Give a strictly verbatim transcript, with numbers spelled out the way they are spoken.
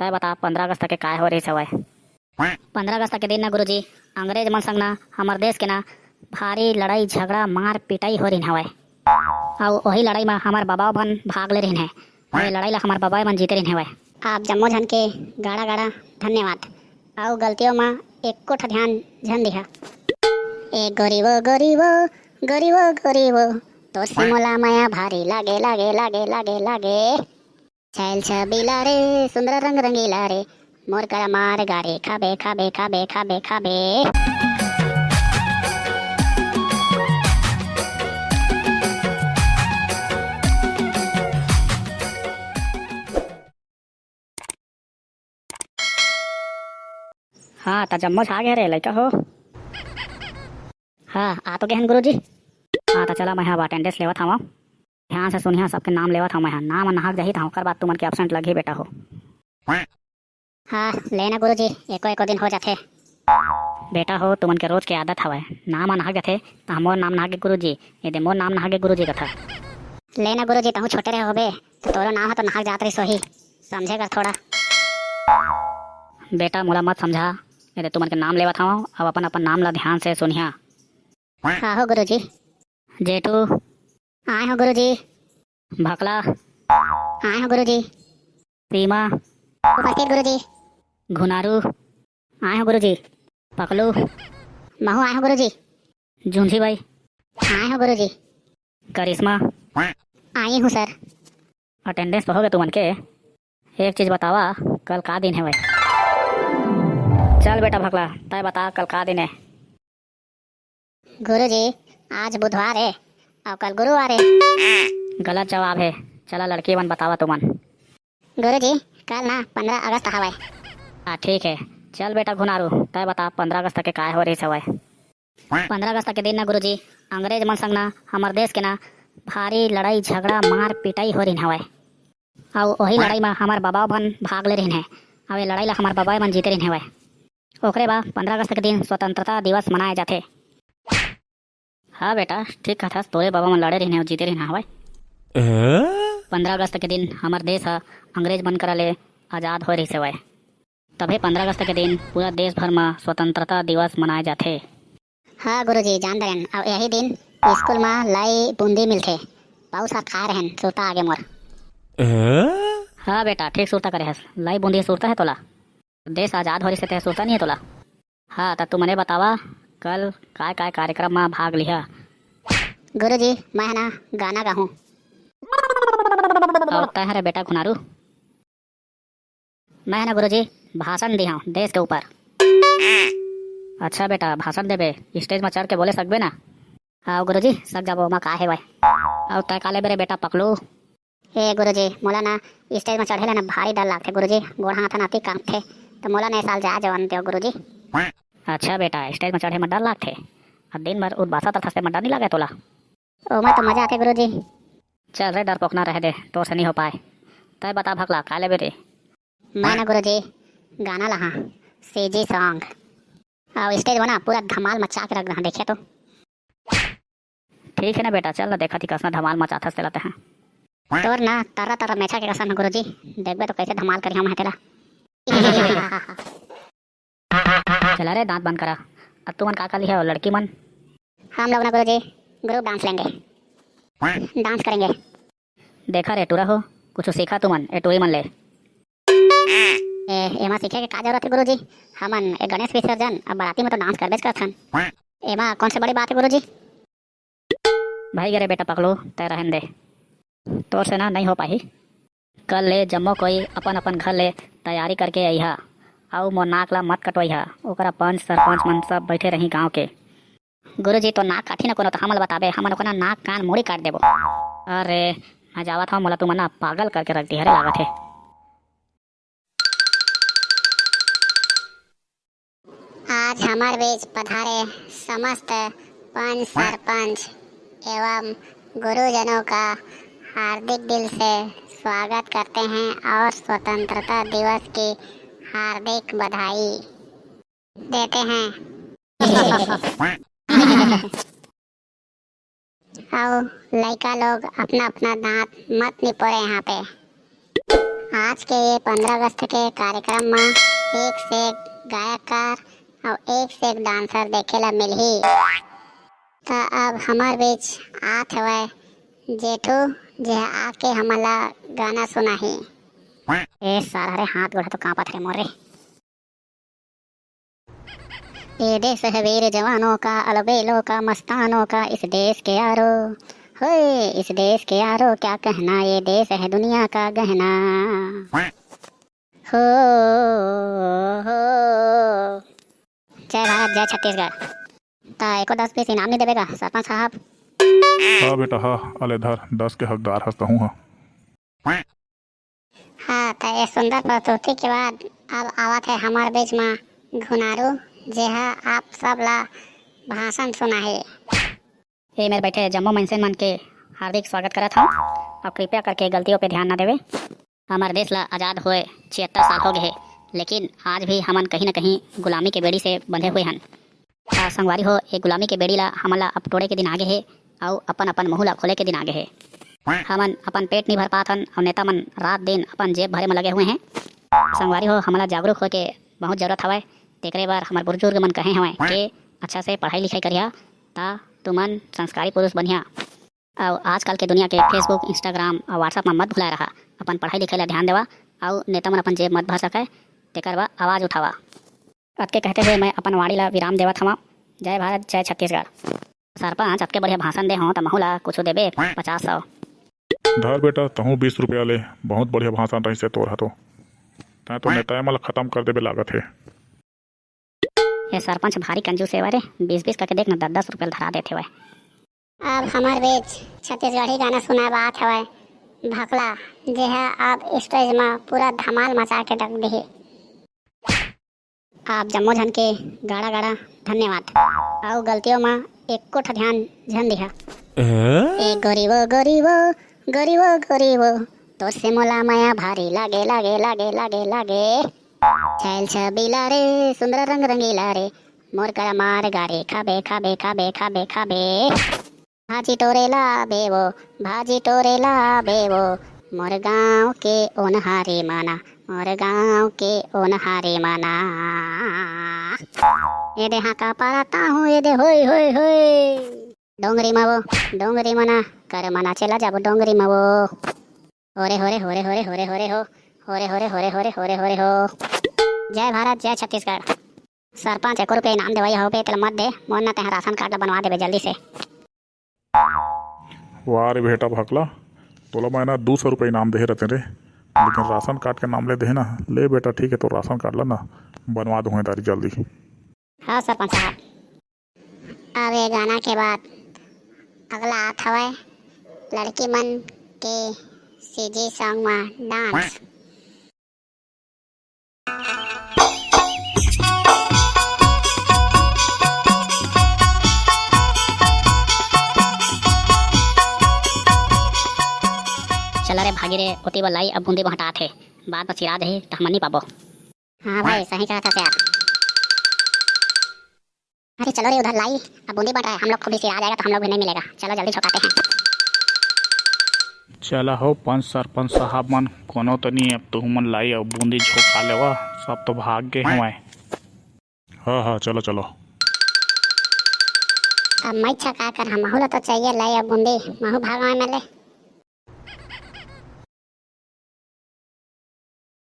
तय बता, पंद्रह अगस्त के काय हो रहिस हवय? पंद्रह अगस्त के दिन ना गुरुजी, अंग्रेज मन संग ना हमर देश के ना भारी लड़ाई झगड़ा मार पिटाई हो रहिन हवय। अउ ओही लड़ाई म हमर बबा मन भाग ले रहिन हे। अउ ये लड़ाई ला हमर बबा मन जीते रहिन हवय। आप जम्मो झन के गाड़ा गाड़ा धन्यवाद। अउ गलतियों म एको ठा ध्यान झन दिहा। ए गोरी वो, गोरी वो, गोरी वो, गोरी वो, तोर से मोला मया भारी लागे, लागे, लागे, लागे, लागे। छैल छबीला रे, सुंदर रंग रंगीला रे, मोर करा मार गारे, खाबे, खाबे, खाबे, खाबे, खाबे। हाँ, त जम्मो झन आ गे रे लइका हो। हाँ, आ तो गे हन गुरुजी। हाँ, त चला, मैं हा अब अटेंडेंस लेवत हवं। ध्यान से सुनिहा, सबके नाम लेवत हवं मैं हा। नाम नहाक जाही त ओकर बाद तुमन के एब्सेंट लगही बेटा हो। हाँ, ले ना गुरुजी, एको एको दिन हो जाथे। बेटा हो, तुमन के रोज के आदत हवय, नाम नहाक जाथे त मोर नाम नहागे गुरुजी, एदे मोर नाम नहागे गुरुजी कथा। ले ना गुरुजी, तहूँ छोटे रहे होबे, त तोरो नाम ह तो नहाक जात रहिस होही, समझे कर थोड़ा। बेटा, मोला मत समझा, एदे तुमन के नाम लेवत हवं, अब अपन अपन नाम ला ध्यान से सुनिहा। हाँ हो गुरुजी। जेठू। आए हो गुरुजी। भकला। आए हो गुरुजी। सीमा। उपस्थित गुरुजी। घुनारू। आए हो गुरुजी। पकलू। महू आए हो गुरुजी। जूंझी बाई। आए हो गुरुजी। करिश्मा। आई हूँ सर। अटेंडेंस तो हो गे तुमन के। एक चीज बतावा, कल का दिन हवय? चल बेटा भकला, तय बता कल का दिन हे? गुरुजी, आज बुधवार हे अउ कल गुरुवार हे। गलत जवाब हे। चला लड़की मन, बतावा तुमन। गुरुजी, कल ना पंद्रह अगस्त हवय। हाँ, ठीक हे। चल बेटा घुनारू, तय बता पंद्रह अगस्त के काय हो रहिस हवय? पंद्रह अगस्त के दिन ना गुरुजी, अंग्रेज मन संग ना हमर देश के ना भारी लड़ाई झगड़ा मार पिटाई हो रहिन हवय। अउ ओही लड़ाई म हमर बबा मन भाग ले रहिन हे। अउ ये लड़ाई ला हमर बबा मन जीते रहिन हवय। ओकरे बाद पंद्रह अगस्त के दिन स्वतंत्रता दिवस मनाए जाथे। हाँ बेटा, ठीक कथस, तोरे बबा मन लड़े रहिन हे अउ जीते रहिन हवय। पंद्रह अगस्त के दिन हमर देश ह अंग्रेज मन करा ले आजाद होए रहिस हवय। तभे पंद्रह अगस्त के दिन पूरा देश भर म स्वतंत्रता दिवस मनाए जाथे। हाँ गुरुजी, जान डरेन। अउ यही दिन स्कूल म लाई बूंदी मिलथे, पउस ह खाए रहेन, सुरता आगे मोर। हाँ बेटा, ठीक सुरता करे हस। लाई बूंदी सुरता हे तोला? देश आजाद हो रहिस हे, ते सुरता नहीं हे तोला? हाँ, त तुमन बतावा, कल काय काय कार्यक्रम म भाग लिहा? गुरुजी, मैं ह ना गाना गाहूँ। अउ तय हरे बेटा घुनारू? मैं ह ना गुरुजी, भाषण दिहां देश के ऊपर। अच्छा बेटा, भाषण देबे, स्टेज म चढ़ के बोले सकबे ना? हाँ गुरुजी, सक जाबो, ओमा का हेवय। अउ तय का लेबे रे बेटा पकलू? ए गुरुजी, मोला ना स्टेज म चढ़े ला ना भारी डर लागथे गुरुजी, गोड़ हाथ ह ना अति कांपथे, त मोला ना ए साल जाए जवन देव गुरुजी। अच्छा बेटा, स्टेज म चढ़े म डर लागथे, अउ दिन भर उदबासत रथस, तेमा डर नइ लागय तोला? ओमा तो मजा आथे गुरुजी। चल रे डरपोकना, रहे दे, तोर से नइ हो पाए। तय बता भकला, का लेबे रे? मैं ना गुरुजी, गाना लहा, सीजी सॉन्ग। अउ स्टेज बना, पूरा धमाल मचा के रख दहा, देखिया तो। ठीक हे ना बेटा, चल ना देखा थी कसना धमाल मचाथस तेला तेहा। तोर ना तर्रा तर्रा मेछा के कसम हे गुरुजी, देखबे तो कैसे धमाल करिहां मैं तेला। चला रे, दांत बंद करा। अब तुमन का का लिहा हो लड़की मन? हम लोग ना गुरुजी, ग्रुप डांस लेंगे, डांस करेंगे। देखा रे टूरा हो, कुछ सीखा तुमन ए टूरी मन ले। ए, एमा सीखे के का जरूरत हे गुरुजी? हमन ए गणेश विसर्जन अब बाराती में तो डांस करबेच करथन। एमा कौन से बड़ी बात हे गुरुजी? भाई गे रे बेटा पकलू, तय रहन दे, तोर से ना नइ हो पाही। कल ले जम्मो कोई अपन अपन घर ले तैयारी करके अइहा, अउ मोर नाक ला मत कटवइहा। ओकरा पंच सरपंच मन सब बैठे रही गांव के। गुरुजी, तो नाक काटही ना कोनो, तो हमन ला बताबे, हमन ओकर ना नाक कान मुड़ी काट देबो। अरे, मैं जावत हंव, मोला तुमन ना पागल करके रख दिहा रे लागत हे। आज हमर बीच पधारे समस्त पंच, सरपंच एवं गुरुजनों का हार्दिक दिल से स्वागत करते हैं और स्वतंत्रता दिवस की हार्दिक बधाई देते हैं। अउ लइका लोग अपना अपना दांत मत निपोरे यहाँ पे। आज के ये पंद्रह अगस्त के कार्यक्रम म एक से एक गायककार अउ एक से एक डांसर देखे ला मिलही। त अब हमर बीच आत हवय जेठू, जेह आके हमन ला गाना सुनाही। ए सार, अरे हाथ गोड़ तो कांपत हरे मोर रे। ये देश है वीर जवानों का, अलबेलों का, मस्तानों का, इस देश के यारो, होए, इस देश के यारो, क्या कहना, ये देश है दुनिया का गहना। हो, हो। जय भारत, जय छत्तीसगढ़। त एको दस बीस इनाम नहीं देबे का सरपंच साहब? हाँ बेटा, हाँ, अले धर, दस के हकदार हस तहूँ हा। हाँ, त ये सुंदर प्रस्तुति के बाद अब आवत है हमर बीच मा घुनारू, जेहा आप सब ला भाषण सुनाही। ए मेर बैठे जम्मो मनसे मन के हार्दिक स्वागत करत हंव, अउ कृपया करके गलतियों पे ध्यान न देवे। हमर देश ला आजाद होए छिहत्तर साल हो गए हे, लेकिन आज भी हमन कहीं न कहीं गुलामी के बेड़ी से बंधे हुए हन। त संगवारी हो, ये गुलामी के बेड़ी ला हमन ला अब टोड़े के दिन आगे हे, अउ अपन अपन मुंह ला खोले के दिन आगे हे। हमन अपन पेट नहीं भर पात हन, अउ नेता मन रात दिन अपन जेब भरे में लगे हुए हैं। संगवारी हो, हमन ला जागरूक होए के बहुत जरूरत हवय। तेकरे बर हमर बुजुर्ग मन कहे हवय के अच्छा से पढ़ाई लिखाई करिहा, त तुमन संस्कारी पुरुष बनिहा। अउ आजकल के दुनिया के Facebook, Instagram अउ WhatsApp म मत भुलाए रहा। अपन पढ़ाई लिखाई ला ध्यान देवा, अउ नेता मन अपन जेब मत भर सकय, तेकर बर आवाज उठावा। अतके कहते हुए मैं अपन वाणी ला विराम देवत हवं। जय भारत, जय छत्तीसगढ़। सरपंच, अतके बढ़िया भाषण दे हो, त महू ला कुछु देबे, पचास सौ। धर बेटा, तहूँ बीस रुपया ले, बहुत बढ़िया भाषण रहिस हे तोर ह तो। तैं तो नेताए मन ला खतम कर देबे लागत हे। ये सरपंच भारी कंजूस हेवय रे, बीस बीस करके देख न, दस दस रुपया ल धरा देत हेवय। अब हमर बीच छत्तीसगढ़ी गाना सुनाए बर आत हवय भकला, जेहा अब स्टेज म पूरा धमाल मचा के रख दिही। आप जम्मो झन के गाड़ा गाड़ा धन्यवाद। अउ गलतियों म एको ठा ध्यान झन दिहा। ए? ए गोरी वो, गोरी वो, गोरी वो, गोरी वो, तोर से मोला मया भारी लागे, लागे, लागे, लागे, लागे। छैल छबीला रे, सुंदर रंग रंगीला रे, मोर करा मार गारे, खाबे, खाबे, खाबे, खाबे, खाबे। भाजी टोरे ला बेवो, भाजी टोरे ला बेवो, मोर गांव के ओनहारी मना, मोर गांव के ओनहारी मना। ए दे हाका पारा ताहू, ए दे होय, होय, होय। डोंगरी मा वो, डोंगरी मना, कर मना चला जाबो डोंगरी मा वो। होरे, होरे, होरे, होरे, होरे, होरे हो। होरे, होरे, होरे, होरे, होरे, होरे हो। जय भारत, जय छत्तीसगढ़। सरपंच, एको रुपया इनाम देवइया होबे, तेला मत दे, मोर ना तेहा राशन कार्ड ला बनवा देबे जल्दी से। वाह रे बेटा भकला, तोला मैं ना दू सौ रुपया इनाम देहे रहते रे, लेकिन राशन कार्ड के नाम ले देहे ना। ले बेटा, ठीक है, तो राशन कार्ड ला ना बनवा दूंगा तारी जल्दी। हाँ सरपंच साहब। अब ये गाना के बाद अगला आत हवय लड़की मन के सीजी सॉन्ग मा डांस। चला रे भागी रे, ओती बर लाई अब बूंदी बहटात हे, बाद म सिरा जाही त हमन नी पाबो। हाँ भाई, सही कहा था यार। अरे चलो रे, उधर लाई अब बूंदी बंट रहा है, हम लोग को भी सिरा जाएगा तो हम लोग भी नहीं मिलेगा। चलो जल्दी झोंकाते हैं। चला हो पंच सरपंच साहब मन, कोनो तो नहीं, अब तुहू मन लाई अब बूंदी झोंका लेवा, सब तो भाग गे हवय। हाँ, हाँ, चलो, चलो। अब मैं इच्छा का कर, हम महू ला तो चाहिए लाई अब बूंदी, महू भागवा में ले।